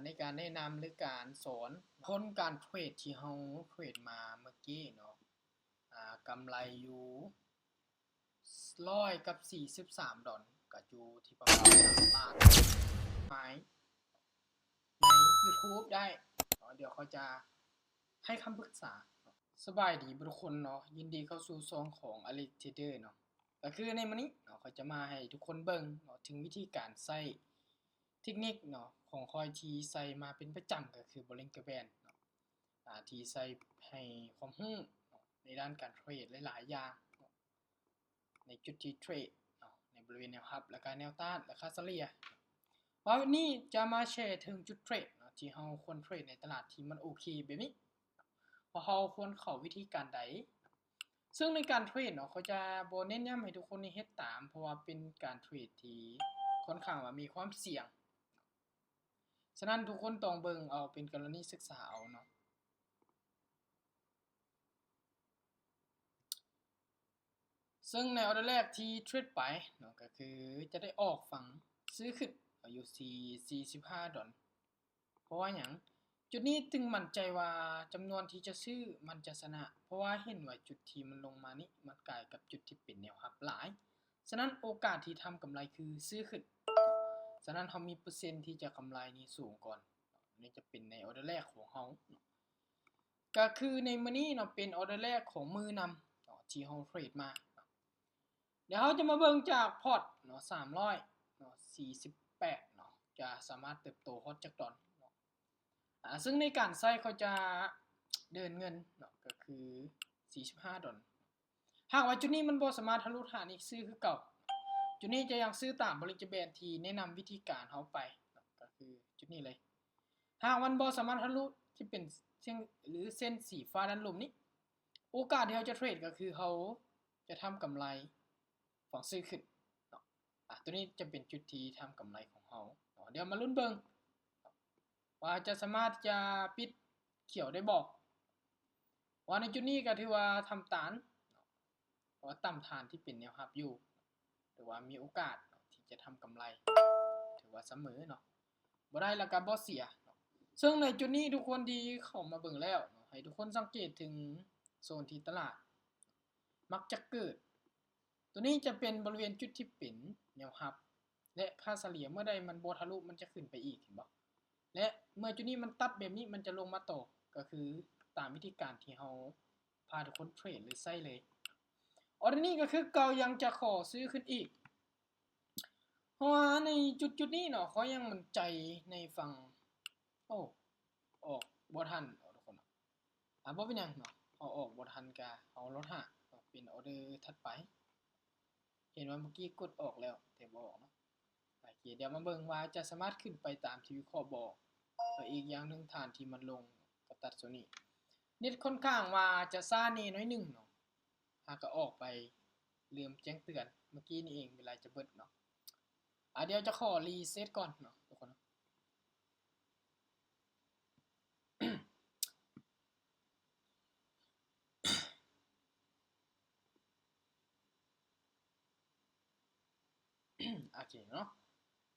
ໃນການແນະນຳ ຫຼື ການສອນຜົນການເທຣດທີ່ເຮົາເທຣດມາເມື່ອກີ້ເນາະ ອາ ກຳໄລຢູ່ຮ້ອຍກັບສີ່ສິບສາມດອນ ກໍຢູ່ທີ່ປະມານສາມລ້ານ ໃນ YouTube ໄດ້ເນາະ. ດຽວຂ້ອຍຈະໃຫ້ຄຳປຶກສາ. ສະບາຍດີເບິດທຸກຄົນເນາະ, ຍິນດີເຂົ້າສູ່ຊ່ອງຂອງ Alex Trader ເນາະ. ກໍຄືໃນມື້ນີ້ເນາະ ຂ້ອຍຈະມາໃຫ້ທຸກຄົນເບິ່ງເນາະ ເຖິງວິທີການໃຊ້ເທັກນິກເນາະ ຂອງຂ້ອຍທີ່ໃຊ້ມາເປັນປະຈຳ ກໍຄື Bollinger Band ເນາະ ອາ ທີ່ໃຊ້ໃຫ້ຄວາມຮູ້ເນາະ ໃນດ້ານການເທຣດຫຼາຍໆຢ່າງເນາະ ໃນຈຸດທີ່ເທຣດເນາະ ໃນບໍລິເວນແນວຮັບ ແລະກະແນວຕ້ານ ແລະຄ່າສະເລ່ຍ. ເວົ້ານີ້ຈະມາແຊເຖິງຈຸດເທຣດເນາະ ທີ່ເຮົາຄວນເທຣດໃນຕະຫຼາດທີ່ມັນໂອເຄແບບນີ້ ວ່າເຮົາຄວນເຂົ້າວິທີການໃດ. ເຊິ່ງໃນການເທຣດເນາະ ຂ້ອຍຈະບໍ່ເນັ້ນຢ້ຳໃຫ້ທຸກຄົນນີ້ເຮັດຕາມ ເພາະວ່າເປັນການເທຣດທີ່ຄ່ອນຂ້າງວ່າມີຄວາມສ່ຽງ. ສະນັ້ນທຸກຄົນຕ້ອງເບິ່ງເອົາເປັນກໍລະນີສຶກສາເອົາເນາະ. ເຊິ່ງໃນອອເດີແລກທີ່ເທຣດໄປເນາະ ກໍຄືຈະໄດ້ອອກຝັ່ງຊື້ຂຶ້ນ ເອົາຢູ່ທີ່ສີ່ສິບຫ້າດອນ. ເພາະວ່າຫຍັງ? ຈຸດນີ້ຈຶ່ງໝັ້ນໃຈວ່າຈຳນວນທີ່ຈະຊື້ມັນຈະຊະນະ ເພາະວ່າເຫັນວ່າຈຸດທີ່ມັນລົງມານີ້ ມັນໃກ້ກັບຈຸດທີ່ເປັນແນວຮັບຫຼາຍ. ສະນັ້ນໂອກາດທີ່ທຳກຳໄລຄືຊື້ຂຶ້ນ. ສະນັ້ນເຮົາມີເປີເຊັນທີ່ຈະກຳໄລນີ້ສູງກ່ອນ. ນີ້ຈະເປັນໃນອອເດີແລກຂອງເຮົາເນາະ ກໍຄືໃນມື້ນີ້ເນາະ ເປັນອອເດີແລກຂອງມື້ນຳເນາະ ທີ່ເຮົາເທຣດມາເນາະ. ດຽວເຮົາຈະມາເບິ່ງຈາກພອດເນາະ ສາມຮ້ອຍເນາະ ສີ່ສິບແປດເນາະ ຈະສາມາດເຕີບໂຕຮອດຈັກດອນເນາະ. ອາ ເຊິ່ງໃນການໃຊ້ເຂົາຈະເດີນເງິນເນາະ ກໍຄືສີ່ສິບຫ້າດອນ. ຫາກວ່າຈຸດນີ້ມັນບໍ່ສາມາດທະລຸຫານີ້ ຊື້ຄືເກົ່າ. ຈຸດນີ້ຈະຍັງຊື້ຕາມ Bollinger Band ທີ່ແນະນຳວິທີການເຮົາໄປເນາະ ກໍຄືຈຸດນີ້ເລີຍ. ຫາກມັນບໍ່ສາມາດທະລຸທີ່ເປັນເສັ້ນ ຫຼື ເສັ້ນສີຟ້າດ້ານລຸ່ມນີ້ ໂອກາດທີ່ເຮົາຈະເທຣດກໍຄືເຮົາຈະທຳກຳໄລຝັ່ງຊື້ຂຶ້ນເນາະ. ອາ ຕົວນີ້ຈະເປັນຈຸດທີ່ທຳກຳໄລຂອງເຮົາເນາະ. ດຽວມາລຸ້ນເບິ່ງວ່າຈະສາມາດທີ່ຈະປິດຂຽວໄດ້ບໍ່ ວ່າໃນຈຸດນີ້ກໍຖືວ່າທຳຕານເນາະ ເພາະວ່າຕາມຖານທີ່ເປັນແນວຮັບຢູ່ ຖືວ່າມີໂອກາດເນາະ ທີ່ຈະທຳກຳໄລ ຖືວ່າສະເໝີເນາະ ບໍ່ໄດ້ແລ້ວກໍບໍ່ເສຍເນາະ. ເຊິ່ງໃນຈຸດນີ້ທຸກຄົນທີ່ເຂົ້າມາເບິ່ງແລ້ວເນາະ ໃຫ້ທຸກຄົນສັງເກດເຖິງໂຊນທີ່ຕະຫຼາດມັກຈະເກີດ. ຕົວນີ້ຈະເປັນບໍລິເວນຈຸດທີ່ເປັນແນວຮັບ ແລະ ຄ່າສະເລ່ຍ ເມື່ອໃດມັນບໍ່ທະລຸ ມັນຈະຂຶ້ນໄປອີກ ເຫັນບໍ່? ແລະ ເມື່ອຈຸດນີ້ມັນຕັດແບບນີ້ ມັນຈະລົງມາຕໍ່ ກໍຄືຕາມວິທີການທີ່ເຮົາພາທຸກຄົນເທຣດ ຫຼື ໃຊ້ເລີຍ. ອອເດີນີ້ກໍຄືເກົ່າ ຍັງຈະຂໍຊື້ຂຶ້ນອີກ ເພາະວ່າໃນຈຸດໆນີ້ເນາະ ຂ້ອຍຍັງໝັ້ນໃຈໃນຝັ່ງ ໂອ້ ອອກບໍ່ທັນເນາະ ທຸກຄົນເນາະ. ອາ ບໍ່ເປັນຫຍັງເນາະ ເຮົາອອກບໍ່ທັນກະເຮົາລົດຫາເນາະ ເປັນອອເດີຖັດໄປ. ເຫັນວ່າເມື່ອກີ້ກົດອອກແລ້ວ ແຕ່ບໍ່ອອກເນາະ. ໂອເຄ ດຽວມາເບິ່ງວ່າຈະສາມາດຂຶ້ນໄປຕາມທີ່ວິເຄາະບໍ່. ແລະ ອີກຢ່າງໜຶ່ງ ຖານທີ່ມັນລົງກໍຕັດໂຊນນີ້. ເນັດຄ່ອນຂ້າງວ່າຈະຊ້າແດ່ໜ້ອຍໜຶ່ງເນາະ. ຫາກະອອກໄປ ລືມແຈ້ງເຕືອນເມື່ອກີ້ນີ້ເອງ ເວລາຈະເບິດເນາະ. ອາ ດຽວຈະຂໍຣີເຊັດກ່ອນເນາະ ທຸກຄົນເນາະ. ໂອເຄເນາະ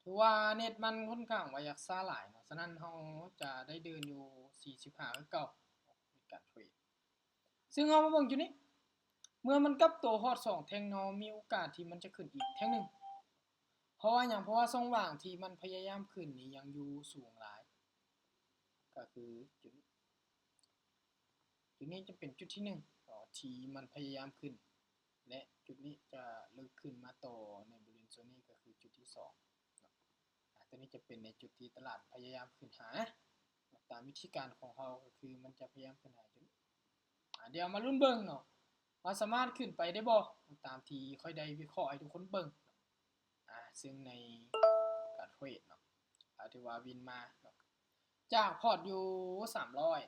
ຖືວ່າເນັດມັນຄ່ອນຂ້າງວ່າຢາກຊ້າຫຼາຍເນາະ. ສະນັ້ນເຮົາຈະໄດ້ເດີນຢູ່ສີ່ສິບຫ້າຄືເກົ່າ ໃນການເທຣດ. ເຊິ່ງເຮົາມາເບິ່ງຈຸດນີ້ ເມື່ອມັນກັບໂຕຮອດສອງແທ່ງເນາະ ມີໂອກາດທີ່ມັນຈະຂຶ້ນອີກແທ່ງໜຶ່ງ. ເພາະວ່າຫຍັງ? ເພາະວ່າຊ່ອງວ່າງທີ່ມັນພະຍາຍາມຂຶ້ນນີ້ຍັງຢູ່ສູງຫຼາຍ ກໍຄືຈຸດນີ້. ຈຸດນີ້ຈະເປັນຈຸດທີໜຶ່ງເນາະ ທີ່ມັນພະຍາຍາມຂຶ້ນ ແລະ ຈຸດນີ້ຈະເລີກຂຶ້ນມາຕໍ່ໃນບໍລິເວນໂຊນນີ້ ກໍຄືຈຸດທີສອງເນາະ. ອາ ຕົວນີ້ຈະເປັນໃນຈຸດທີ່ຕະຫຼາດພະຍາຍາມຂຶ້ນຫາ ຕາມວິທີການຂອງເຮົາ ກໍຄືມັນຈະພະຍາຍາມຂຶ້ນຫາຈຸດນີ້. ອາ ດຽວມາລຸ້ນເບິ່ງເນາະ ວ່າສາມາດຂຶ້ນໄປໄດ້ບໍ່ ຕາມທີ່ຂ້ອຍໄດ້ວິເຄາະໃຫ້ທຸກຄົນເບິ່ງ. ອາ ເຊິ່ງໃນການເທຣດເນາະ ອາ ຖືວ່າວິນມາເນາະ ຈາກພອດຢູ່ສາມຮ້ອຍ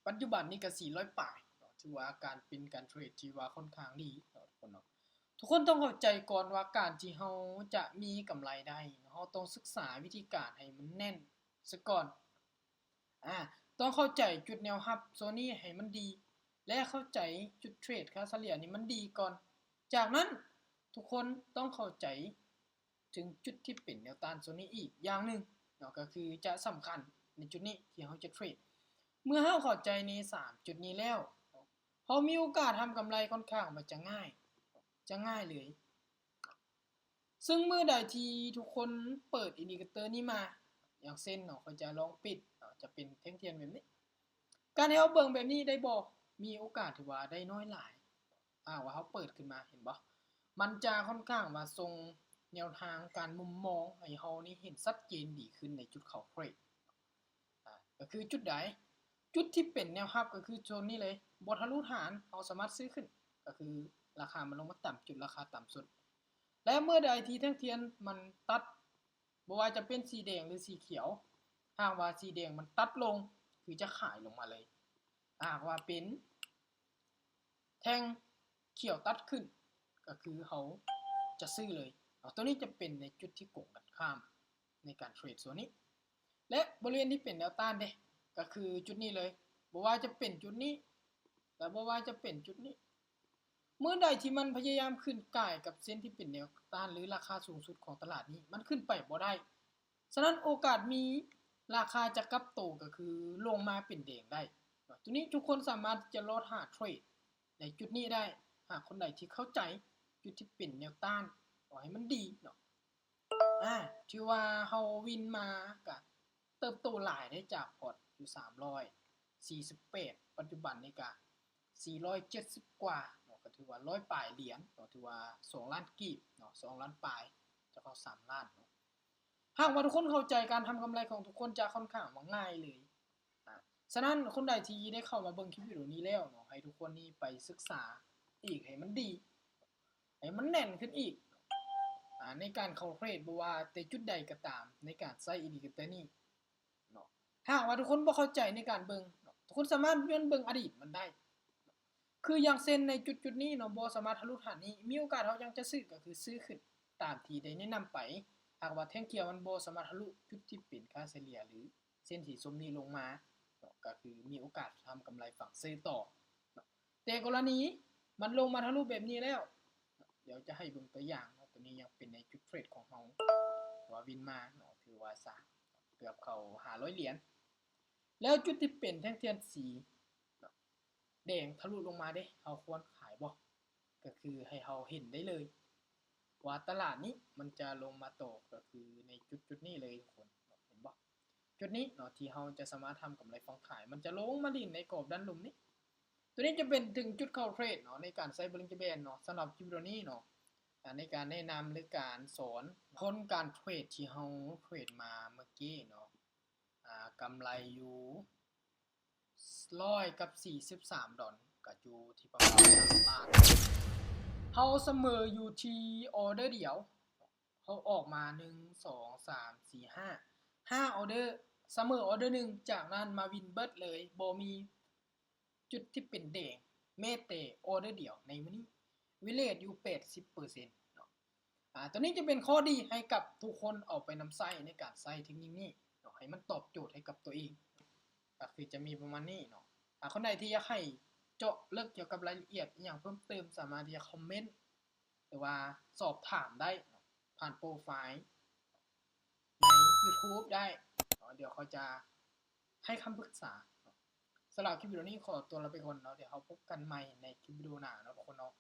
ປັດຈຸບັນນີ້ກໍສີ່ຮ້ອຍປາຍເນາະ ຖືວ່າການ ເປັນການເທຣດທີ່ວ່າຄ່ອນຂ້າງດີເນາະ ທຸກຄົນເນາະ. ທຸກຄົນຕ້ອງເຂົ້າໃຈກ່ອນວ່າການທີ່ເຮົາຈະມີກຳໄລໄດ້ ເຮົາຕ້ອງສຶກສາວິທີການໃຫ້ມັນແໜ້ນຊະກ່ອນ. ອາ ຕ້ອງເຂົ້າໃຈຈຸດແນວຮັບໂຊນນີ້ໃຫ້ມັນດີ ແລະ ເຂົ້າໃຈຈຸດເທຣດຄ່າສະເລ່ຍນີ້ມັນດີກ່ອນ. ຈາກນັ້ນ ທຸກຄົນຕ້ອງເຂົ້າໃຈເຖິງຈຸດທີ່ເປັນແນວຕ້ານໂຊນນີ້ອີກຢ່າງໜຶ່ງ. ເນາະ ກໍຄືຈະສຳຄັນໃນຈຸດນີ້ທີ່ເຮົາຈະເທຣດ. ເມື່ອເຮົາເຂົ້າໃຈໃນສາມຈຸດນີ້ແລ້ວ ເຮົາມີໂອກາດທຳກຳໄລຂ້ອນຂ້າງວ່າຈະງ່າຍ ຈະງ່າຍເລີຍ. ຊຶ່ງເມື່ອໃດທີ່ທຸກຄົນເປີດອິນດິເຄເຕີນີ້ມາ ຢ່າງເຊັ່ນເນາະ ຂ້ອຍຈະລອງປິດເນາະ ຈະເປັນແທ່ງທຽນແບບນີ້. ການໃຫ້ເຮົາເບິ່ງແບບນີ້ໄດ້ບໍ່? ມີໂອກາດທີ່ວ່າໄດ້ໜ້ອຍຫຼາຍ. ຖ້າຫາກວ່າເຮົາເປີດຂຶ້ນມາ ເຫັນບໍ່? ມັນຈະຂ້ອນຂ້າງວ່າສົ່ງແນວທາງການມຸມມອງໃຫ້ເຮົານີ້ເຫັນຊັດເຈນດີຂຶ້ນໃນຈຸດເຂົ້າເທຣດ. ອາ ກໍຄືຈຸດໃດ? ຈຸດທີ່ເປັນແນວຮັບກໍຄືໂຊນນີ້ເລີຍ ບໍ່ທະລຸຖານ ເຮົາສາມາດຊື້ຂຶ້ນ ກໍຄືລາຄາມັນລົງມາຕ່ຳຈຸດລາຄາຕ່ຳສຸດ. ແລະ ເມື່ອໃດທີ່ແທ່ງທຽນມັນຕັດ ບໍ່ວ່າຈະເປັນສີແດງ ຫຼື ສີຂຽວ ຫາກວ່າສີແດງມັນຕັດລົງ ຄືຈະຂາຍລົງມາເລີຍ. ຫາກວ່າເປັນແທ່ງຂຽວຕັດຂຶ້ນ ກໍຄືເຮົາຈະຊື້ເລີຍເນາະ. ຕົວນີ້ຈະເປັນໃນຈຸດທີ່ກົງກັນຂ້າມໃນການເທຣດໂຊນນີ້. ແລະ ບໍລິເວນທີ່ເປັນແນວຕ້ານເດ ກໍຄືຈຸດນີ້ເລີຍ ບໍ່ວ່າຈະເປັນຈຸດນີ້ ແລະ ບໍ່ວ່າຈະເປັນຈຸດນີ້. ເມື່ອໃດທີ່ມັນພະຍາຍາມຂຶ້ນກ່າຍກັບເສັ້ນທີ່ເປັນແນວຕ້ານ ຫຼື ລາຄາສູງສຸດຂອງຕະຫຼາດນີ້ ມັນຂຶ້ນໄປບໍ່ໄດ້. ສະນັ້ນໂອກາດມີລາຄາຈະກັບໂຕກໍຄືລົງມາເປັນແດງໄດ້. ຕົວນີ້ທຸກຄົນສາມາດທີ່ຈະລອດຫາເທຣດໃນຈຸດນີ້ໄດ້ ຫາກຄົນໃດທີ່ເຂົ້າໃຈຈຸດທີ່ເປັນແນວຕ້ານ ເອົາໃຫ້ມັນດີເນາະ. ອາ ຖືວ່າເຮົາວິນມາກະເຕີບໂຕຫຼາຍເດ້ ຈາກພອດຢູ່ສາມຮ້ອຍສີ່ສິບແປດ ປັດຈຸບັນນີ້ກະສີ່ຮ້ອຍເຈັດສິບກວ່າເນາະ ກໍຖືວ່າຮ້ອຍປາຍຫຼຽນເນາະ ຖືວ່າສອງລ້ານກີບເນາະ ສອງລ້ານປາຍ ຈະເຂົ້າສາມລ້ານເນາະ. ຫາກວ່າທຸກຄົນເຂົ້າໃຈ ການທຳກຳໄລຂອງທຸກຄົນຈະຂ້ອນຂ້າງວ່າງ່າຍເລີຍ. ອາ ສະນັ້ນຄົນໃດທີ່ໄດ້ເຂົ້າມາເບິ່ງຄລິບວິດີໂອນີ້ແລ້ວເນາະ ໃຫ້ທຸກຄົນນີ້ໄປສຶກສາອີກໃຫ້ມັນດີ ໃຫ້ມັນແໜ້ນຂຶ້ນອີກ ອາ ໃນການເຂົ້າເທຣດ ບໍ່ວ່າແຕ່ຈຸດໃດກໍຕາມ ໃນການໃຊ້ອິນດິເຄເຕີນີ້ເນາະ. ຖ້າຫາກວ່າທຸກຄົນບໍ່ເຂົ້າໃຈໃນການເບິ່ງເນາະ ທຸກຄົນສາມາດຍ້ອນເບິ່ງອະດີດມັນໄດ້. ຄືຢ່າງເຊັ່ນໃນຈຸດໆນີ້ເນາະ ບໍ່ສາມາດທະລຸຖານນີ້ ມີໂອກາດເຮົາຍັງຈະຊື້ ກໍຄືຊື້ຂຶ້ນຕາມທີ່ໄດ້ແນະນຳໄປ. ຫາກວ່າແທ່ງຂຽວມັນບໍ່ສາມາດທະລຸຈຸດທີ່ເປັນຄ່າສະເລ່ຍ ຫຼື ເສັ້ນສີສົ້ມນີ້ລົງມາເນາະ ກໍຄືມີໂອກາດທຳກຳໄລຝັງເຊີຕໍ່ເນາະ. ແຕ່ກໍລະນີມັນລົງມາທະລຸແບບນີ້ແລ້ວ ດຽວຈະໃຫ້ເບິ່ງຕົວຢ່າງເນາະ ຕົວນີ້ຍັງເປັນໃນຈຸດເທຣດຂອງເຮົາ ວ່າວິນມາເນາະ ຖືວ່າສາມ ເກືອບເຂົ້າຫ້າຮ້ອຍຫຼຽນ. ແລ້ວຈຸດທີ່ເປັນແທ່ງທຽນສີເນາະ ແດງທະລຸລົງມາເດ້ ເຮົາຄວນຂາຍບໍ່? ກໍຄືໃຫ້ເຮົາເຫັນໄດ້ເລີຍວ່າຕະຫຼາດນີ້ມັນຈະລົງມາຕໍ່ ກໍຄືໃນຈຸດໆນີ້ເລີຍທຸກຄົນ ເຫັນບໍ່? ຈຸດນີ້ເນາະ ທີ່ເຮົາຈະສາມາດທຳກຳໄລຝັ່ງຂາຍ ມັນຈະລົງມາຫຼິ້ນໃນກອບດ້ານລຸ່ມນີ້. ຕົວນີ້ຈະເປັນເຖິງຈຸດເຂົ້າເທຣດເນາະ ໃນການໃຊ້ Bollinger Band ເນາະ. ສຳລັບຄລິບວິດີໂອນີ້ເນາະ ອາ ໃນການແນະນຳ ຫຼື ການສອນຜົນການເທຣດທີ່ເຮົາເທຣດມາເມື່ອກີ້ເນາະ ອາ ກຳໄລຢູ່ຮ້ອຍກັບສີ່ສິບສາມດອນ ກໍຢູ່ທີ່ປະມານສາມລ້ານ. ເຮົາສະເໝີຢູ່ທີ່ອໍເດີດຽວ ເຮົາອອກມາ ໜຶ່ງ ສອງ ສາມ ສີ່ ຫ້າ ຫ້າອໍເດີ ສະເໝີອໍເດີໜຶ່ງ ຈາກນັ້ນມາວິນເບິດເລີຍ ບໍ່ມີຈຸດທີ່ເປັນແດງແມ້ແຕ່ອໍເດີດຽວໃນມື້ນີ້ win rate ຢູ່ແປດສິບເປີເຊັນເນາະ. ອາ ຕົວນີ້ຈະເປັນຂໍ້ດີໃຫ້ກັບທຸກຄົນເອົາໄປນຳໃຊ້ໃນການໃຊ້ເທັກນິກນີ້ເນາະ ໃຫ້ມັນຕອບໂຈດໃຫ້ກັບຕົວເອງ ກໍຄືຈະມີປະມານນີ້ເນາະ. ຖ້າຄົນໃດທີ່ຢາກໃຫ້ເຈາະເລິກກ່ຽວກັບລາຍລະອຽດອີ່ຫຍັງເພີ່ມເຕີມ ສາມາດທີ່ຈະຄອມເມັນ ຫຼືວ່າສອບຖາມໄດ້ເນາະ ຜ່ານໂປຣໄຟລ໌ໃນ YouTube ໄດ້ເນາະ ດຽວເຂົາຈະໃຫ້ຄຳປຶກສາເນາະ. ສຳລັບຄລິບວິດີໂອນີ້ ຂໍຕົວລາໄປກ່ອນເນາະ ດຽວເຮົາພົບກັນໃໝ່ໃນຄລິບວິດີໂອໜ້າເນາະທຸກຄົນເນາະ.